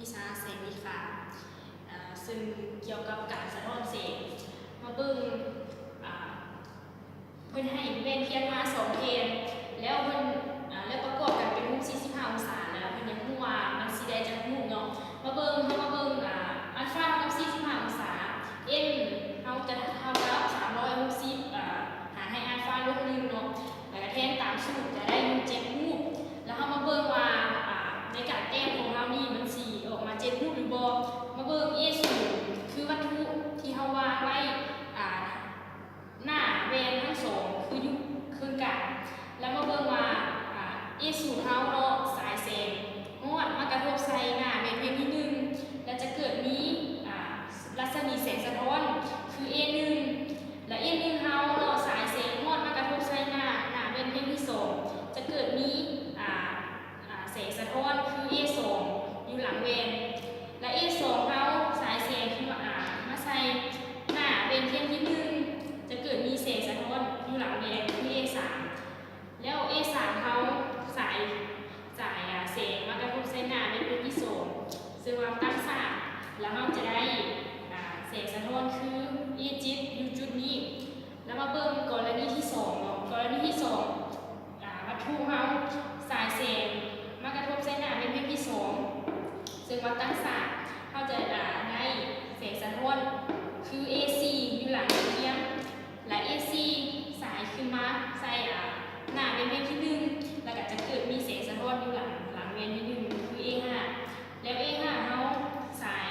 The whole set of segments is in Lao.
ວິຊາແສງວິຄາ ເຊິ່ງກ່ຽວກັບການສະທ້ອນແສງ. ມາເບິ່ງ ເພິ່ນໃຫ້ແວ່ນທຽນມາສອງແຜ່ນ ແລ້ວເພິ່ນ ແລ້ວປະກອບກັນເປັນຮູບສີ່ສິບຫ້າອົງສາ ແລ້ວເພິ່ນຢາກຮູ້ວ່າມັນຊິໄດ້ຈັກຮູບເນາະ. ມາເບິ່ງ ເຮົາມາເບິ່ງ ອາ ອັນຟາເທົ່າກັບສີ່ສິບຫ້າອົງສາ ເອັນ ເຮົາຈະເທົ່າກັບສາມຮ້ອຍຫົກສິບ ຫາໃຫ້ອັນຟາລົບໜຶ່ງເນາະ ແລ້ວກະແທນຕາມສູດຈະໄດ້ຢູ່ເຈັດຮູບ. ແລ້ວເຮົາມາເບິ່ງວ່າ ອາ ໃນການແຕ້ມຂອງເຮົານີ້ມັນຊິອອກມາເຈັດຮູບຫຼືບໍ່. ມາເບິ່ງ ເອສູນ ຄືວັດຖຸທີ່ເຮົາວາງໄວ້ ອາ ໜ້າແວ່ນທັງສອງຄືຢູ່ເຄິ່ງກາງ. ແລ້ວມາເບິ່ງວ່າ ອາ ເອສູນເຮົາເນາະ ສາຍແສງມອດມາກະທົບໃສ່ໜ້າແວ່ນພຽງທີໜຶ່ງ ແລ້ວຈະເກີດມີ ອາ ລັດສະໝີແສງສະທ້ອນຄືເອໜຶ່ງ ແລະ ເອໜຶ່ງເຮົາເນາະ ສາຍແສງມອດມາກະທົບໃສ່ໜ້າ ໜ້າແວ່ນພຽງທີສອງ ຈະເກີດມີ ອາ ອາ ແສງສະທ້ອນຄືເອສອງ ຢູ່ຫຼັງແວ່ນ ແລະ ເອສອງເຮົາສາຍແສງຂຶ້ນມາ ອາ ມາໃສ່ໜ້າແວ່ນພຽງທີໜຶ່ງ ຈະເກີດມີແສງສະທ້ອນຢູ່ຫຼັງແວ່ນຄືເອສາມ ແລ້ວເອສາມເຮົາສາຍ ສາຍ ອາ ແສງມາກະທົບໃສ່ໜ້າແວ່ນພຽງທີສອງ ເຊິ່ງວ່າຕັ້ງສາກ ແລ້ວເຮົາຈະໄດ້ ອາ ແສງສະທ້ອນຄືເອເຈັດ ຢູ່ຈຸດນີ້. ແລ້ວມາເບິ່ງກໍລະນີທີສອງເນາະ ກໍລະນີທີສອງ ອາ ວັດຖຸເຮົາສາຍແສງມາກະທົບໃສ່ໜ້າແວ່ນພຽງທີສອງ ເຊິ່ງວ່າຕັ້ງສາກ ເຮົາຈະ ອາ ໄດ້ແສງສະທ້ອນຄືເອສີ່ ຢູ່ຫຼັງແວ່ນພຽງ ແລະ ເອສີ່ສາຍຂຶ້ນມາໃສ່ ອາ ໜ້າແວ່ນພຽງທີໜຶ່ງ ແລ້ວກະຈະເກີດມີແສງສະທ້ອນຢູ່ຫຼັງ ຫຼັງແວ່ນທີໜຶ່ງ ຄືເອຫ້າ ແລ້ວເອຫ້າເຮົາສາຍ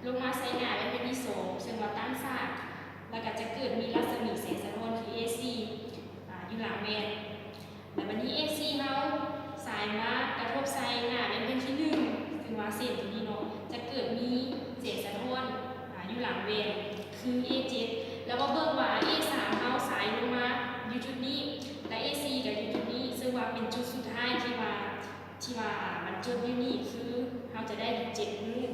ລົງມາໃສ່ໜ້າແວ່ນພຽງທີສອງ ເຊິ່ງວ່າຕັ້ງສາກ ແລ້ວກະຈະເກີດມີລັດສະໝີແສງສະທ້ອນຄືເອສີ່ ອາ ຢູ່ຫຼັງແວ່ນ ແລ້ວບາດນີ້ເອສີ່ເຮົາສາຍມາກະທົບໃສ່ໜ້າແວ່ນພຽງທີໜຶ່ງ ເຊິ່ງວ່າເສັ້ນຕົວນີ້ເນາະ ຈະເກີດມີແສງສະທ້ອນ ອາ ຢູ່ຫຼັງແວ່ນຄືເອເຈັດ ແລ້ວມາເບິ່ງວ່າເອສາມເຮົາສາຍລົງມາຢູ່ຈຸດນີ້ ແລະ ເອສີ່ກະຢູ່ຈຸດນີ້ ເຊິ່ງວ່າເປັນຈຸດສຸດທ້າຍທີ່ວ່າ ທີ່ວ່າ ອາ ມັນຈົບຢູ່ນີ້ ຄືເຮົາຈະໄດ້ຢູ່ເຈັດຮູບ.